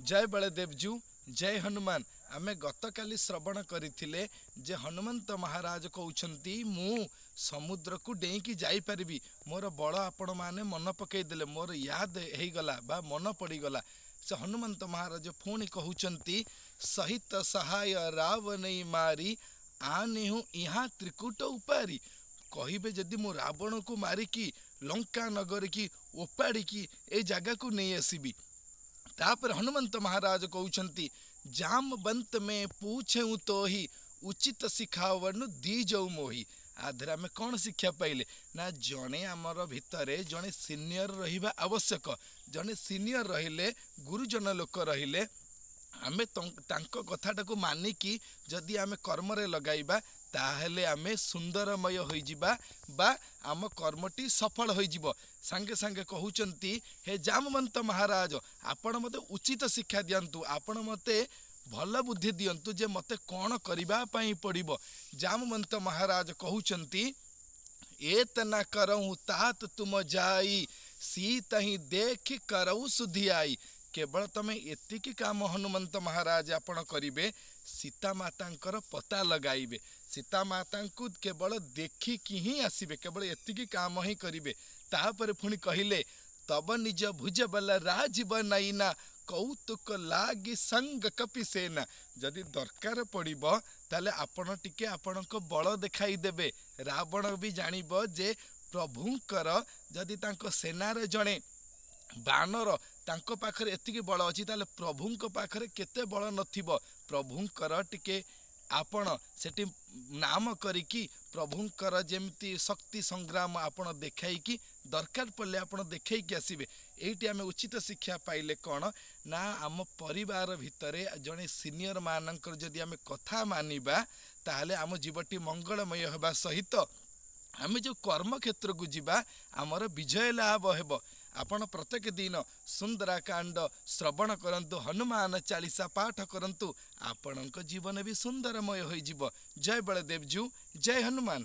ଜୟ ବଳଦେବଜୁ, ଜୟ ହନୁମାନ। ଆମେ ଗତକାଲି ଶ୍ରବଣ କରିଥିଲେ ଯେ ହନୁମନ୍ତ ମହାରାଜ କହୁଛନ୍ତି, ମୁଁ ସମୁଦ୍ରକୁ ଡେଇଁକି ଯାଇପାରିବି, ମୋର ବଳ ଆପଣମାନେ ମନ ପକେଇଦେଲେ, ମୋର ୟାଦ ହେଇଗଲା ବା ମନ ପଡ଼ିଗଲା। ସେ ହନୁମନ୍ତ ମହାରାଜ ପୁଣି କହୁଛନ୍ତି, ସହିତ ସହାୟ ରାବନେଇ ମାରି ଆନେହୁ ଇହା ତ୍ରିକୁଟ ଉପାରି। କହିବେ ଯଦି ମୁଁ ରାବଣକୁ ମାରିକି ଲଙ୍କା ନଗରିକି ଓପାଡ଼ିକି ଏଇ ଜାଗାକୁ ନେଇ ଆସିବି। ତାପରେ ହନୁମନ୍ତ ମହାରାଜ କହୁଛନ୍ତି, ଜାମବନ୍ତ ମେ ପୁଛେଉଁ ତୋହି ଉଚିତ ଶିଖାବନୁ ଦି ଯଉ ମୋହି। ଆ ଦେହରେ ଆମେ କ'ଣ ଶିକ୍ଷା ପାଇଲେ ନା, ଜଣେ ଆମର ଭିତରେ ଜଣେ ସିନିୟର ରହିବା ଆବଶ୍ୟକ। ଜଣେ ସିନିୟର ରହିଲେ, ଗୁରୁଜନ ଲୋକ ରହିଲେ, ଆମେ ତାଙ୍କ କଥାଟାକୁ ମାନିକି ଯଦି ଆମେ କର୍ମରେ ଲଗାଇବା, ତାହେଲେ ଆମେ ସୁନ୍ଦରମୟ ହୋଇଯିବା ବା ଆମ କର୍ମଟି ସଫଳ ହୋଇଯିବ। ସାଙ୍ଗେ ସାଙ୍ଗେ କହୁଛନ୍ତି, ହେ ଜାମବନ୍ତ ମହାରାଜ, ଆପଣ ମୋତେ ଉଚିତ ଶିକ୍ଷା ଦିଅନ୍ତୁ, ଆପଣ ମୋତେ ଭଲ ବୁଦ୍ଧି ଦିଅନ୍ତୁ ଯେ ମୋତେ କ'ଣ କରିବା ପାଇଁ ପଡ଼ିବ। ଜାମବନ୍ତ ମହାରାଜ କହୁଛନ୍ତି, ଏତ ନା କରଉଁ ତାତ ତୁମ ଯାଇ ସୀତ ହିଁ ଦେଖି କରଉ ସୁଧିଆଇ। କେବଳ ତମେ ଏତିକି କାମ ହନୁମନ୍ତ ମହାରାଜ ଆପଣ କରିବେ, ସୀତା ମାତାଙ୍କର ପତା ଲଗାଇବେ, ସୀତା ମାତାଙ୍କୁ କେବଳ ଦେଖିକି ହିଁ ଆସିବେ, କେବଳ ଏତିକି କାମ ହିଁ କରିବେ। ତାପରେ ପୁଣି କହିଲେ, ତବ ନିଜ ଭୁଜ ବଲ ରାଜୀବ ନୈନା କୌତୁକ ଲାଗି ସଙ୍ଗ କପି ସେନା। ଯଦି ଦରକାର ପଡ଼ିବ ତାହେଲେ ଆପଣ ଟିକେ ଆପଣଙ୍କ ବଳ ଦେଖାଇଦେବେ, ରାବଣ ବି ଜାଣିବ ଯେ ପ୍ରଭୁଙ୍କର ଯଦି ତାଙ୍କ ସେନାରେ ଜଣେ ବାନର ତାଙ୍କ ପାଖରେ ଏତିକି ବଳ ଅଛି, ତାହେଲେ ପ୍ରଭୁଙ୍କ ପାଖରେ କେତେ ବଳ ନଥିବ। ପ୍ରଭୁଙ୍କର ଟିକେ ଆପଣ ସେଠି ନାମ କରିକି ପ୍ରଭୁଙ୍କର ଯେମିତି ଶକ୍ତି ସଂଗ୍ରାମ ଆପଣ ଦେଖାଇକି, ଦରକାର ପଡ଼ିଲେ ଆପଣ ଦେଖାଇକି ଆସିବେ। ଏଇଠି ଆମେ ଉଚିତ ଶିକ୍ଷା ପାଇଲେ କ'ଣ ନା, ଆମ ପରିବାର ଭିତରେ ଜଣେ ସିନିୟର ମାନଙ୍କର ଯଦି ଆମେ କଥା ମାନିବା, ତାହେଲେ ଆମ ଜୀବଟି ମଙ୍ଗଳମୟ ହେବା ସହିତ ଆମେ ଯେଉଁ କର୍ମକ୍ଷେତ୍ରକୁ ଯିବା ଆମର ବିଜୟ ଲାଭ ହେବ। ଆପଣ ପ୍ରତ୍ୟେକ ଦିନ ସୁନ୍ଦରାକାଣ୍ଡ ଶ୍ରବଣ କରନ୍ତୁ, ହନୁମାନ ଚାଳିଶା ପାଠ କରନ୍ତୁ, ଆପଣଙ୍କ ଜୀବନ ବି ସୁନ୍ଦରମୟ ହୋଇଯିବ। ଜୟ ବଳଦେବଜୁ, ଜୟ ହନୁମାନ।